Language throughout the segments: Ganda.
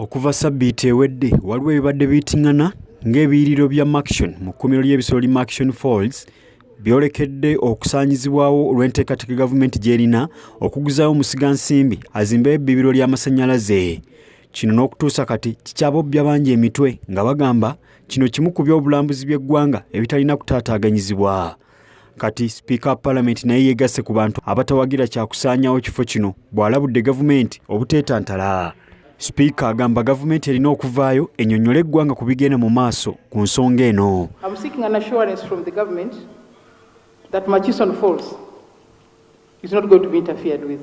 Okuva ssabbiiti ewedde waliwo ebibadde biyitingana ng'ebiyiriro bya Murchison mu kkuumiro ly'ebisolo li Murchison Falls byolekedde okusaanyizibwawo olw'enteekateeka gavumenti gy'erina okuguzaayo omusigansimbi azimbeyo ebbibiro ly'amasannyalaze. Kino n'okutuusa kati kikyabobbya bangi emitwe nga bagamba kino kimu ku by'obulambuzi by'eggwanga ebitalina kutaataaganyizibwa. Kati sipiika wa palamenti naye yeegasse ku bantu abatawagira kya kusaanyaawo kifo kino bw'alabudde gavumenti obuteetantala. Sipiika agamba gavumenti erina okuvaayo ennyonnyole eggwanga ku bigenda mu maaso ku nsonga eno. I'm seeking an assurance from the government that Murchison Falls is not going to be interfered with.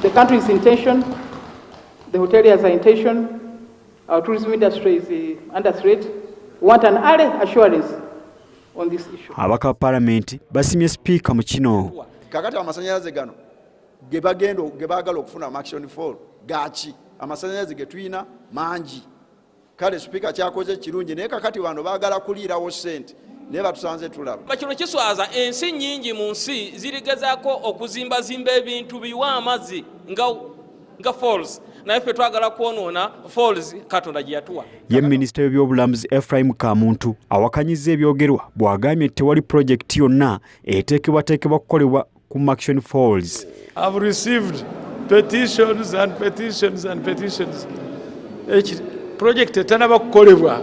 The country is in tension, the hoteliers are in tension, our tourism industry is under threat. We want an early assurance on this issue. Ababaka ba palamenti basimye sipiika mu kino. Kakati amasanyalaze gano ge bagenda ge baagala okufuna Murchison Fall gaki? Amasanyalaze ge tulina mangi. Kale sipiika kyakoze kirungi, naye kakati bano baagala kuliirawo ssente, naye batusanze tulaba. Kino kiswaza. Ensi nnyingi mu nsi zirigezaako okuzimbazimba ebintu biwa amazzi nga falls, naye ffe twagala kwonoona falls Katonda gye yatuwa. Ye minisita w'ebyobulambuzi Ephraim Kamuntu awakanyizza ebyogerwa bw'agambye nti tewali pulojekiti yonna eteekebwateekebwa kukolebwa ku Murchison Falls. I've received petitions and petitions and petitions. Eki project etanaba kukolebwa,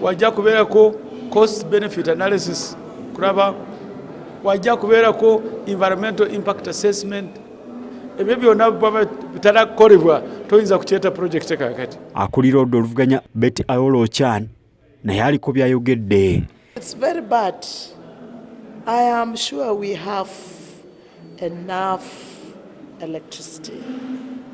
wajja kubeerako cost benefit analysis kulaba, wajja kubeerako environmental impact assessment. Ebyo byonna bwaba bitanakukolebwa, toyinza kukyeta project kakati. Akulira oludda oluvuganya Betty Aol Achan naye aliko by'ayogedde. It's very bad. I am sure we have enough electricity.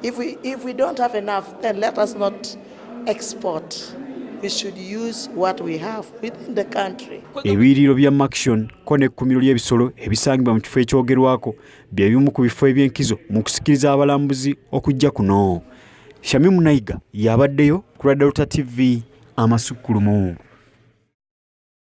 If we don't have enough, then let us not export. We should use what we have within the country. Ebiyiriro bya Murchison ko n'ekkuumiro ly'ebisolo ebisangibwa mu kifo ekyogerwako bye bimu ku bifo eby'enkizo mu kusikiriza abalambuzi okujja kuno. Shamimu Naiga yabaddeyo ku lwa Delta TV amasukkulumu.